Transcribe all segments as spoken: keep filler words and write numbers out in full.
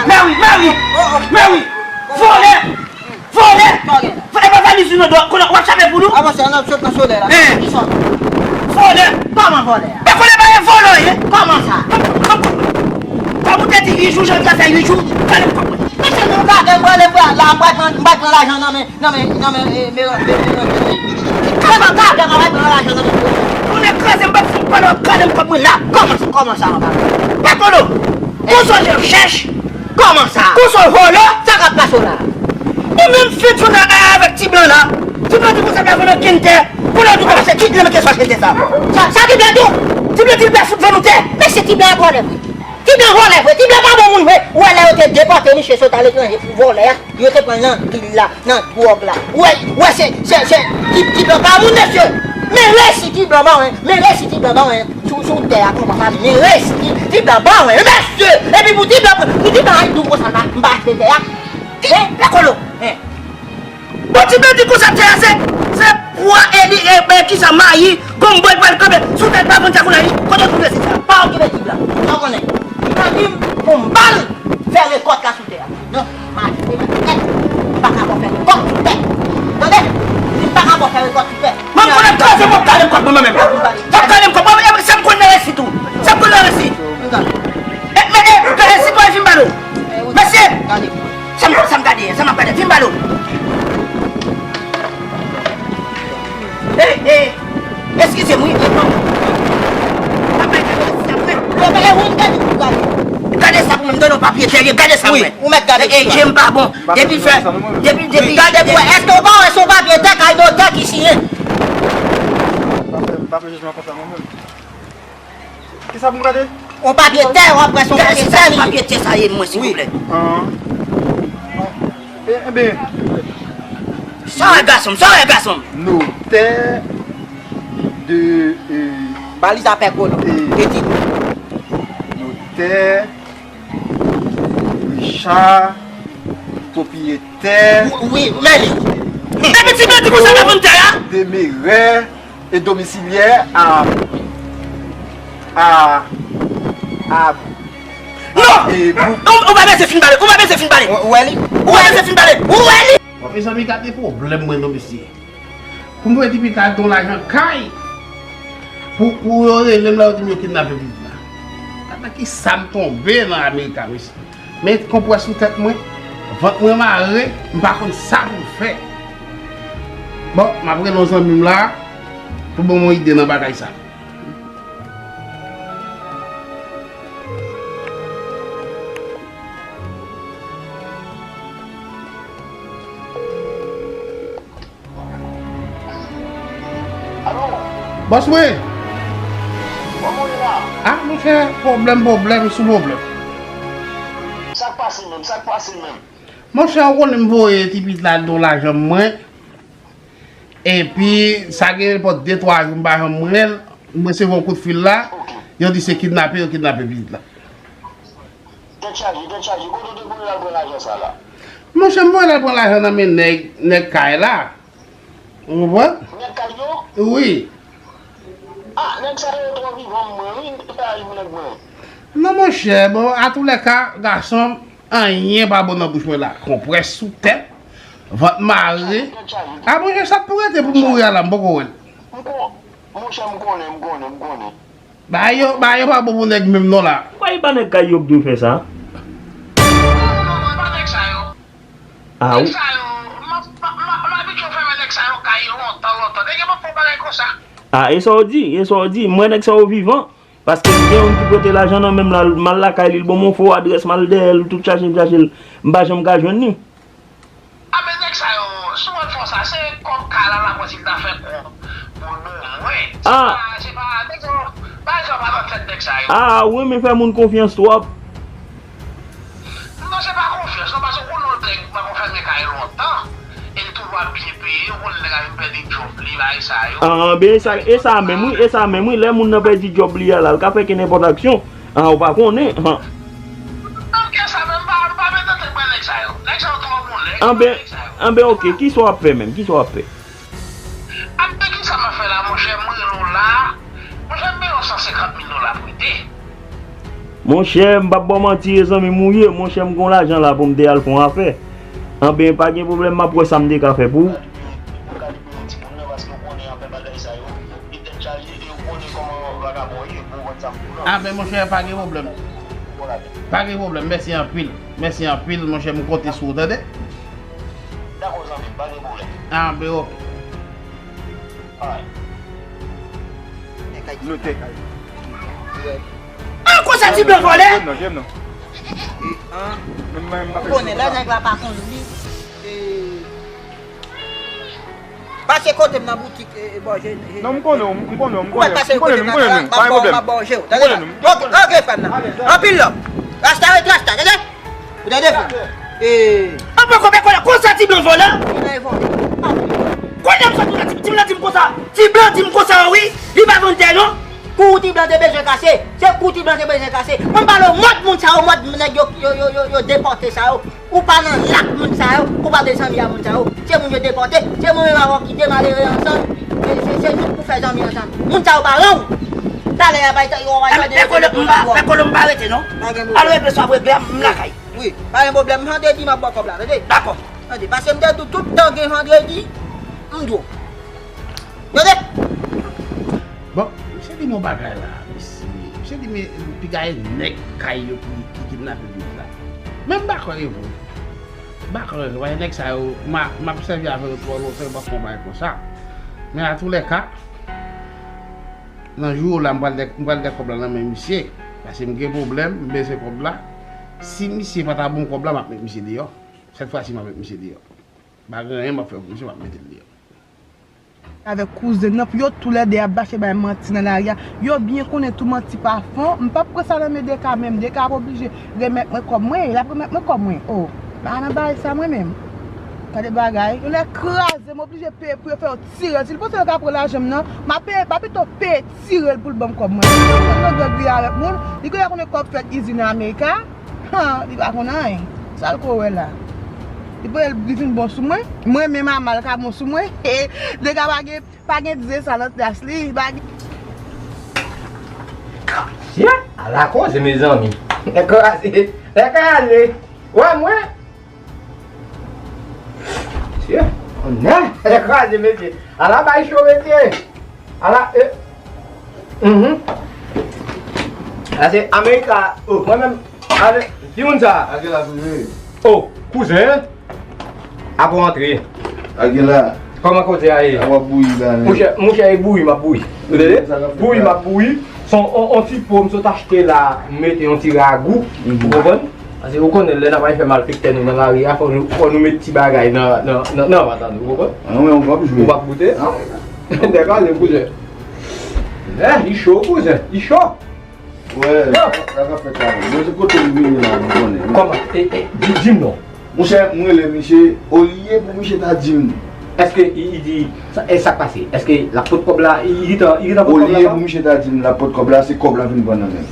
Meri, Meri, Meri, vòlè, vòlè. Sa w gen la? E pa valiz ou nan do, konnen w ap chape pou nou? Avanse, ann al sot nan solèy la. Hein? Kisa w gen? Vòlè. Kòman vòlè a? E vòlè pa e vòlè w ye? Kòman sa? Kòm ou te di uit jou, jodi a fè uit jou, gade m kòb mwen. Mesye, nou gade m, prale m pral la, m pral pran, m pral pran lajan nan men, nan men, nan men, e, men, men, men, men, kòman gade m pral pran lajan nan men? Ou nèg kraze m, m p ap fout pale w ap gade m kòb mwen la. Kòman, kòman sa, anba? Pè Kolo, ou sonje w chèch? Kòman sa? Kòman sa w vòlè? Sa k ap pase w la? Ou menm fè jounen a avèk ti blan la. Ti blan di konsa l pa vann okenn tè. Pou lè w di w kòmanse kit li, men kesyon achte tè sa. Sa, sa ti blan di w? Ti blan di l pa fout vann ou tè. Men se ti blan vòlè vre. Ti blan vòlè vre. Ti blan pa bon moun vre. Ou wè lè yo te depòte misye sot aletranje pou vòlè a, yo te pran l nan dil la, nan dwòg la. Ou wè, ou wè se, se, se, ti, ti blan pa moun, mesye. Men resi ti blan ba w, men resi ti blan ba w. Sou, sou tè a, kòman pa men resi ti, ti blan ba w, mesye. Epi pou ti blan, pou ti blan al di w konsa, m pa, m pa achte tè a. Hein? Pè Kolo. Hein? Bon, ti blan di konsa tè a se, se pwa e li, e, e kisa mayi, gonbo l pral kanpe sou tèt pa vann sa pou la li. Kote w twouve se sa? Pa okipe ti blan. Sa w konnen? Ti blan di m pou m ba l fè rekòt la sou tè a. Non, m achte tè, m pa ka ba w fè rekòt sou tè. Tande? Di m pa ka ba w fè rekòt sou tè. Mwen, m konnen m kraze, m ap gade m kòb mwen menm. M ap gade m kòb mwen, e, sa m konn nan resi tou. Sa m konn nan resi. E, men, e, gade, si pa fin balo. Mesye! Sa m, sa m gade, sa m ap gade, fin balo. E, e, eskize m, wi, e, bon. Sa pa gade, sa m gade. Gade sa pou mwen, m tande yon papye tè, gade sa pou mwen. Ou mèt gade. E, e, je m pa bon. Depi fè, depi, depi. Gade pou wè, èske w pa wè se yon papye tè kay notè ki siyen? Pa fè, pa fè jijman konsa non menm. Kisa pou m gade? On papye tè, w ap wè se on papye tè li ye. Papye tè sa ye mwen, silvouplè. Wi. An. E, enben. Sa w wè gason m, sa w wè gason m. Notè de, e, baliz a Pè Kolo. E, de tit. Notè. Richard, pwopriyetè. Wi, men li. Depi ti bandi konsa nan vann tè a. Demeureur et domiciliaire à, à, à, non! E, ou, ou pa bezwen fin pale, ou pa bezwen fin pale. Ou, ou wè li? Ou pa bezwen fin pale, ou wè li? Bon, mezanmi, gade pwoblèm mwen non, mesye. Pou m voye ti pitit la al ton lajan kay. Pou, pou yo rele m la, yo di m yo kidnape pitit la. Gad nan kisa m tonbe nan Amerika, mesye. Men konprès sou tèt mwen, vant mwen mare, m pa konn sa pou m fè. Bon, m ap rele yon zanmi m la, pou ban m yon ide nan bagay sa. Alo? Bòs mwen! Kòman w ye la? Ah, monchè, pwoblèm, pwoblèm sou pwoblèm. Sa k pase menm? Sa k pase menm? Monchè, ou konnen m voye ti pitit la al ton lajan mwen. Epi, sa gen nenpòt de, twa jou, m pa janm wè l. M resevwa yon kout fil la. Ok. Yo di se kidnape, yo kidnape pitit la. Tèt chaje, tèt chaje. Kote w te voye l al pran lajan sa la? Monchè, m voye l al pran lajan nan men nèg, nèg kay la. Ou konprann? Nèg kay yo? Wi. Ah, nèg sa yo twò vivan pou mwen, wi, m te fè aji pou nèg mwen. Non, monchè, bon, atoulèka, gason, anyen pa bon nan bouch mwen la. Konprès sou tèt, vant mare. Tèt chaje, tèt chaje. Ah, monchè, sa k pou rete pou m mouri a la, m poko wè l. M kon-, monchè, m konnen, m konnen, m konnen. Bagay yo, bagay yo pa bon pou nèg menm non la. Kwè e pa nèg kay yo k dwe fè sa? Non, non, non, e pa nèg sa yo. Ah, nèg sa yo, m, m, m, m abitye fèmen nèg sa yo kay lontan, lontan. Nèg yo pa fè bagay konsa. Ah, e sa w di, e sa w di. M wè nèg sa yo vivan. Paske m gen youn ki pote lajan nan men m la, m al lakay li, l ban m yon fo adrès, m al dèyè l, tout chache m chache l, m pa janm ka jwenn li. A, men nèg sa yo, si w wè l fè w sa, se kòb kay la l ap pran si l ta fè kòb pou l ban mwen. Se pa, se pa, nèg sa yo, bagay sa yo pa nan tèt nèg sa yo. Ah, ou renmen fè moun konfyans twòp. Non, se pa konfyans, non, paske ou konnen yon nèg pa konn fèmen kay lontan, e l toujou ap byen peye, ou konnen nèg la vin pèdi djòb li, bagay sa yo. Ah, ben, e sa, e sa menm, wi, e sa menm, wi, lè moun nan pèdi djòb li a la, l ka fè ke nenpòt aksyon. Ah, ou pa konnen. Ah. Anben, anben, ok, kisa w ap fè menm? Anben, kisa m ap fè la, monchè? M rele w la. Monchè, m bezwen san senkant mil dola prete. Monchè, m p ap ba w manti, e zanmi m ou ye. Monchè, m gon lajan la pou m te al fè yon afè. Anben, pa gen pwoblèm, m ap wè sa m te ka fè pou ou. Anben, monchè, pa gen pwoblèm. Pa gen pwoblèm, mèsi anpil. Mèsi anpil, monchè, m konte sou ou, tande? Dakò, zanmi m, pa gen pwoblèm. Anben, oke. Alright. Note kay. Ah, konsa ti blan vòlè! Ou konnen lè nèg la pa konn li. Pase kote m nan boutik bò je. Non, m konnen w, m konnen w, m konnen w, m konnen nou, m konnen nou, pa gen pwoblèm. M konnen nou. Ok, ok, frè m nan. Anpil love. Rasta ret rasta, tande? Ou tande frè m? Eee. An poko peko la, konsa ti blan vòlè. Konnen m sot la, ti blan di m konsa. Ti blan di m konsa wi, li pa vann tè non. Kou ti blan te bezwen kase, se kou ti blan te bezwen kase. Mwen m pale w mòd moun sa yo, mòd nèg yo yo yo yo yo depòte sa yo. Ou pa nan lak moun sa yo, ou pa bezwen zanmi a moun sa yo. Se moun yo depòte, se mwen menm avè w ki te malere ansanm. Se nou k pou fè zanmi ansanm. Moun sa yo paran w. Talè a bay yo bay tande. Peko lòt m pa rete non. Alo epe swa vre glè m lakay. Wi, pa gen pwoblèm, vandredi m ap ba w kòb la, tande. Dakò. Tande, paske m te di w tout tan gen vandredi, m di w. Tande. Bon, misye di m yon bagay la, mesye. Misye di men piga e nèg kay yo ki ki kidnape pitit la. Men m pa kwè e vre. M pa kwè e vre. Paske nèg sa yo, m a- m ap sèvi avè yo twò lontan, yo p ap fè yon bagay konsa. Men atoulèka, nan jou la, m pral dèk m pral dèk kòb la nan men misye. Paske m gen pwoblèm, m bezwen kòb la. Si misye pa ta ban m kòb la, m ap met misye deyò. Sèt fwa si m ap met misye deyò. Pa gen anyen m ap fè pou misye, m ap mete l deyò. Avèk kouzen nan, pou yo toulède ap mache bay manti nan lari a. Yo byen konnen tou manti pa fon. M p ap pran sa nan men Deka menm. Deka ap oblije remèt mwen kòb mwen. L ap remèt mwen kòb mwen. O, m pa nan bagay sa mwen menm. Gade bagay. Yo lè kraze m, oblije peye pou yo fè yo tire l. Si l panse yo ka pran lajan m nan, m ap peye, m ap pito peye tire l pou l ban m kòb mwen. Li konn nan gang li avèk moun, li genlè konnen kòb fèt izi nan Amerika. Han, li pa konn anyen. Sa l ko wè la? Li pran li vin bon sou mwen. Mwen menm a mal ka bon sou mwen. Dega pa gen pa gen dize sa nan tras li. Pa gen. Sye, ala koze mezanmi. Nèg kraze, nèg kraze. Wè mwen. Sye, nèg kraze mesye. Ala bay cho mesye. Ala e Mhm. Sa se Amerika. Oh, mwen menm. Ale, timoun sa. Ake la prive. Oh, kouzen. Ap rantre. Ake la. Kòman koze a ye? A w ap bouyi la menm. Mouche, mouche e bouyi m ap bouyi. Ou tande? Bouyi m ap bouyi. Se yon ti po m sot achte la, m mete yon ti ragou. Ou konprann? Paske ou konnen lè n ap al fè malfektè nou nan lari a, fò nou, fò nou met ti bagay nan, nan, nan, nan vant an nou, ou konprann? Ou p ap goute? Nèg ale kouzen. Eh, li cho kouzen, li cho. Wè, sa k ap fèt la menm? Mwen se kote m vini la, m konnen. Kòman? E, e, di, di m non. Monchè, mwen rele misye, olye pou misye ta di m. Èske li, li di, sa, e sa k pase? Èske l ap pot kòb la, li, li gentan, li gentan pot kòb la? Olye pou misye ta di m l ap pot kòb la, se kòb la vin pran nan men m.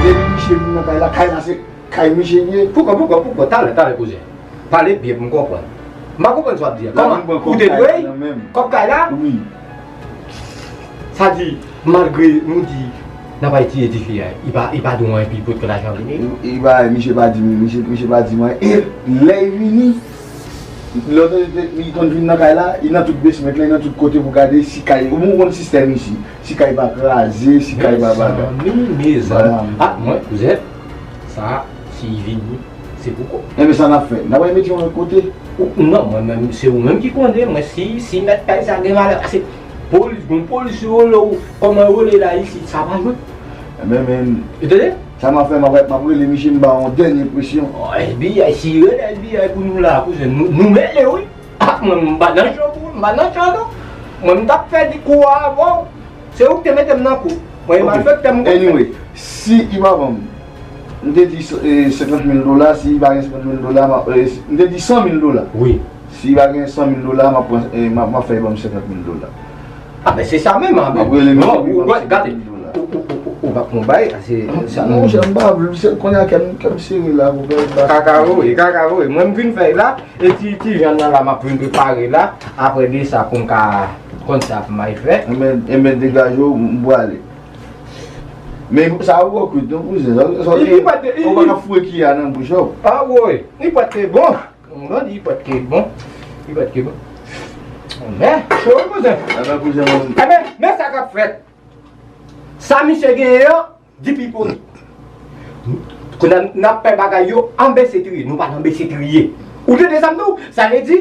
Depi misye vin nan kay la, kay la se kay misye li ye. Poukò, poukò, poukò? Talè, talè kouzen. Pale byen pou m konprann. M pa konprann sa w ap di a. Kòman? Ou te dwe kòb kay la? Wi. Sa di, malgre nou di n ap al tiye tifi a, li pa, li pa di w anyen pou l pot lajan vini? Li pa, misye pa di m, misye, misye pa di m anyen. E lè l vini, lè w tande li konn vin nan kay la, li nan tout basement la, li nan tout kote pou gade si kay, ou konn sistèm isi, si kay pa kraze, si kay pa bagay. Mezanmi, mezanmi. Ah, mwen, kouzen, sa, si li vini, se pou kò. Enben sa n ap fè? N ap al mete yon lòt kote? Ou, non, mwen menm, se ou menm ki konnen, mwen, si, si mèt kay sa gen valè, paske polis, gon polis yo rele w, kòman yo rele la isit, sa pa jwe. Enben, men, ou tande? Sa m ap fè, m ap, m ap rele misye, m ba w yon dènye presyon. Oh, FBI, si rele FBI pou nou la, kouzen, nou, nou mele, wi. Ah, mwen, m pa nan cho pou, m pa nan cho, non. Mwen, m t ap fè di kou a avè w. Se ou ki te mete m nan kou. Mwen, e malfektè m konn fè. Anyway, si li pa ban m, m te di, eh, senkant mil dola, si li pa gen senkant mil dola, m ap, eh, m te di san mil dola. Wi. Si li pa gen san mil dola, m ap pran, eh, m ap, m ap fè li ban m senkant mil dola. Ah, men se sa menm, ah, men. M ap rele misye, li ban m senkant mil dola. Ou, ou, ou, ou, ou pa pran bay, se sa. Non, monchè, m pa vle, se kounye a kè m, kè m sere la, pou kè m pa. Kaka, wi, kaka, wi. Mwen, m vin fè la, e ti, ti jan nan la, m ap vin prepare la. Apre de sa, pou m ka konn sa pou m al fè. Enben, enben, degaje w, m prale. Men sa ou wè kwit non, kouzen. Sa, sa, li, li pa te, ou pa ka foure kiya nan bouch ou. Ah woy, li pa te bon. Mwen di li pa te bon. Li pa te bon. Men, cho, kouzen. Ebyen, kouzen, mwen. Ebyen, men sa k ap fèt. Sa misye genyen an, di pipo nou. Kounye a n ap fè bagay yo anbe setriye. Nou pa nan anbe setriye. Ou tande sa m di w? Sa vle di,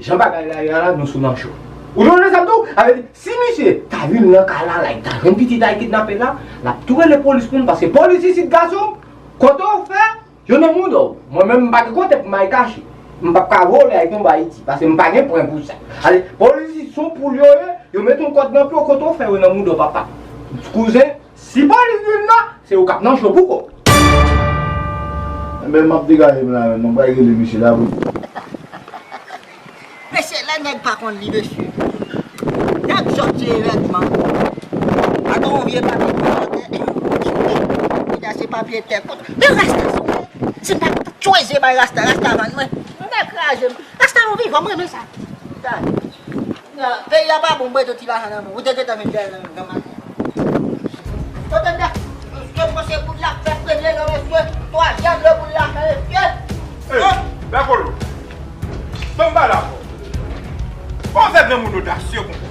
jan bagay la ye a la, nou sou nan cho. Ou tande sa m di w? Sa vle di, si misye ta vin nan kay la, la, li ta jwenn pitit la, li kidnape la, l ap tou rele polis pou nou, paske polis isit, gason, kote w fè, yo nan mouda w. Mwen menm, m pa gen kote pou m al kache. M p ap ka vole al konba Ayiti, paske m pa gen pwen pou sa. Ale, polis isit, se yon poul yo ye, yo mete yon kòd nan pye w, kote w fè, yo nan mouda w, papa. Kouzen, si polis vin la, se ou k ap nan cho pou kò w. Enben, m ap degaje m la menm, mwen pral rele misye la pou. Mesye, lè nèg pa konn li, mesye. Nèg sòti evènman. Adan yon vye papye pou atè. Li dase papye tè kot. Men rasta, se pa tchweze bay rasta, rasta vann mwen. Mwen kraze m. Rasta yon vivan, mwen renmen sa. Nan, peyi a pa bon, mwen ti lajan nan men. Ou te gentan vin dèyè nan, nan maten. Ou tande? Mesye, bon, se boul la k fè premye non, mesye. Twazyèm le boul la fè, mesye. Hey, dakolo. Ban m pale avè w. Kòman w fè granmoun odasye konsa?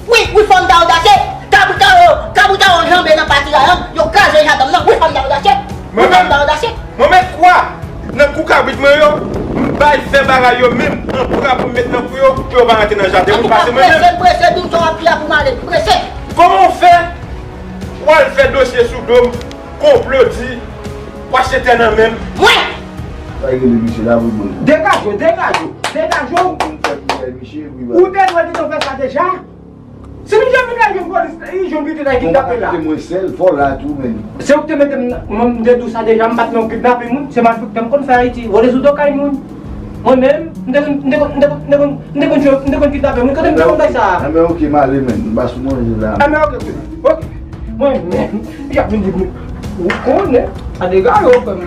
Wi, wi, fanm ta odasye. Kabrit a yo, kabrit a yo janbe nan pati la, yo kraze jaden m nan. Wi, fanm ta odasye. Wi, fanm ta odasye. Mwen met kwa nan kou kabrit mwen yo, m bay fè bagay yo menm an bra pou m met nan kou yo, pou yo pa rantre nan jaden moun, pase mwen menm. Prese, prese, di m sa w ap di a pou m ale, prese. Kòman w fè w al fè dosye sou do m, konplo di, w achte tè nan men m? Mwen! Sa rele misye la pou mwen. Degaje w, degaje w, degaje w. Ou te dwe gentan fè sa deja. Si misye vin la, jwenn polis, li jwenn pitit la, kidnape la. Bon, mwen sèl, fò la tou, men. Se ou ki te mete m nan, mwen, m te di w sa deja, m pa t nan kidnape moun, se malfektè m konn fè Ayiti, vole sou do kay moun. Mwen menm, m te konn, m te konn, m te konn, m te konn, m te konn, m te konn kidnape moun, kote m te konn fè sa? Enben, oke, m ale, men, m pa sou manje la. Enben, oke, oke. Mwen menm, y ap vin di m, ou konnen, sa degaj ou, frè m.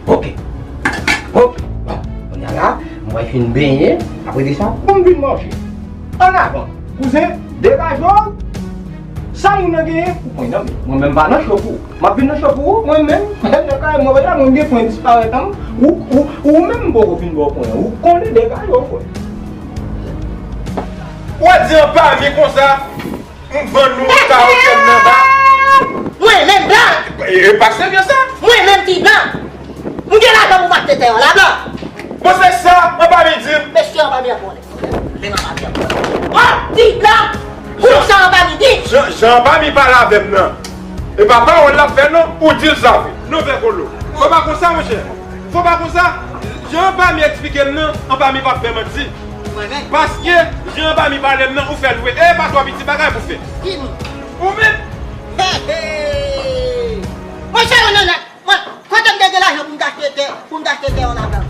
Oke. Oke. Bon, kounye a la, mwen fin benyen, apre de sa, pou m vin manje. An avan, kouzen, degaje w. Sa moun nan genyen, ou pran nan men. Mwen menm pa nan cho pou ou. M ap vin nan cho pou ou, mwen menm, nan kay mwen la, mwen gen pwen disparèt an. Ou, ou, ou menm m poko fin ba w pwen an. Ou konnen degaje w, frè. Ou a di an pami konsa, m vann ou kawotyen nan ba. Mwen menm la. E, e pa serye sa. Mwen menm ti blan. M gen lajan pou m achte tè an la, blan. Bon, se sa, an pami di m. Mesye, an pami an pwolè. Vin an pami an pwolè. Oh, ti blan. Pou sa an pami di. Jan, jan an pami pale avè m nan. E pa pawòl l ap fè non, ou di l sa vre. Non, vè kolo. Fò pa konsa, monchè. Fò pa konsa. Jan an pami eksplike m nan, an pami p ap fè manti. Mwen menm. Paske, jan an pami pale m nan, ou fè l vre. E pa twò piti bagay pou fè. Ki moun? Ou menm. Hey, hey. Monchè, non, non, non. Mwen, kote m te gen lajan pou m t achte tè, pou m t achte tè an la blan?